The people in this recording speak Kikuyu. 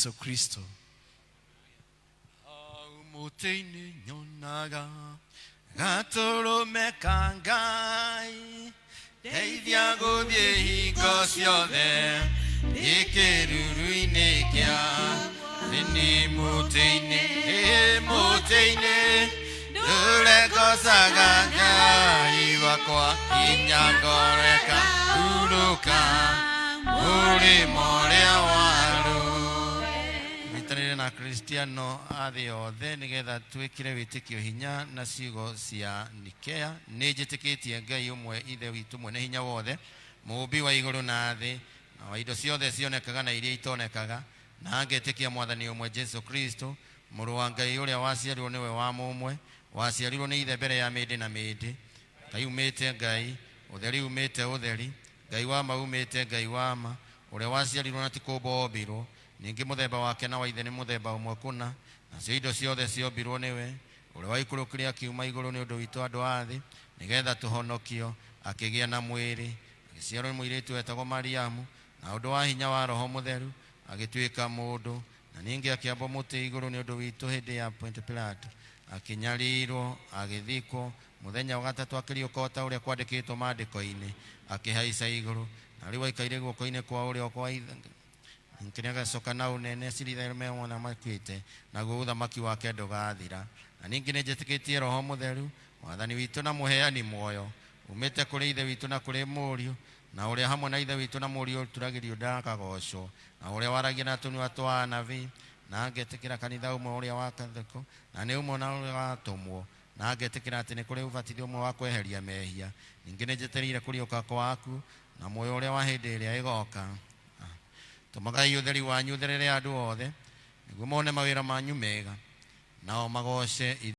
Jesu Kristo. Mũtĩ-inĩ nyonaga gatũrũme ka Ngai, ndeithia gũthiĩ hingo ciothe ndĩ kĩruru-inĩ kĩa nĩ mũtĩ-inĩ, ĩ mũtĩ-inĩ ndũre ngocaga Ngai wakwa nginya ngoreka hurũka mũrĩmo ũrĩa warũ. Nyitanĩre na Akristiano a thĩ yothe nĩgetha twĩkĩre wĩtĩkio hinya na ciugo cia Nikea. Nĩ njĩtĩkĩtie Ngai ũmwe Ithe witũ mwene hinya wothe, mũũmbi wa igũrũ na thĩ, na wa indo ciothe cionekaga na iria itonekaga, na ngetĩkia Mwathani ũmwe Jesu Kristo, Mũrũ wa Ngai ũrĩa waciarirwo nĩwe wa mũmwe, waciarirwo nĩ Ithe mbere ya mĩndĩ na mĩndĩ, Ngai umĩte Ngai, ũtheri umĩte ũtheri, Ngai wa ma umĩte Ngai wa ma, ũrĩa waciarirwo na ti kũũmbwo ombirwo, Ningĩ mũthemba wake na wa Ithe nĩ mũthemba ũmwe kũna, nacio indo ciothe ciombirwo nĩwe, ũrĩa waikũrũkire akiuma igũrũ nĩ ũndũ witũ andũ a thĩ, nĩ getha tũhonokio, akĩgĩa na mwĩrĩ, agĩciarwo nĩ mũirĩtu wetagwo Mariamu, na ũndũ wa hinya wa Roho Mũtheru, agĩtuĩka mũndũ, na ningĩ akĩambwo mũtĩ igũrũ nĩ ũndũ witũ hĩndĩ ya Pontio Pilato, akĩnyarirwo, agĩthikwo, mũthenya wa gatatũ akĩriũka o ta ũrĩa kwandĩkĩtwo Maandĩko-inĩ, akĩhaica igũrũ, na rĩu aikaire guoko-inĩ kwa ũrĩo kwa Ithe. Ningĩ nĩagacoka na ũnene acirithanie arĩa me muoyo na makuĩte, naguo ũthamaki wake ndũgathira. Na ningĩ nĩnjĩtĩkĩtie Roho Mũtheru, Mwathani witũ na Mũheani muoyo, uumĩte kũrĩ Ithe witũ na kũrĩ Mũriũ, na ũrĩa hamwe na Ithe witũ na Mũriũ ũturagĩrio nda akagoocwo, na ũrĩa waragia na tũnua twa anabii, na ngetĩkĩra kanitha ũmwe ũrĩa wa Kathoko, na nĩ ũmwe na ũrĩa wa atũmwo, na ngetĩkĩra atĩ nĩ kũrĩ ũbatithio ũmwe wa kweheria mehia. Ningĩ nĩnjetereire kũriũka kwa akuũ, na muoyo ũrĩa wa hĩndĩ ĩrĩa ĩgoka. Tũmagai ũtheri wanyu ũtherere andũ othe, nĩguo mone mawĩra manyu mega, nao magooce Ithe.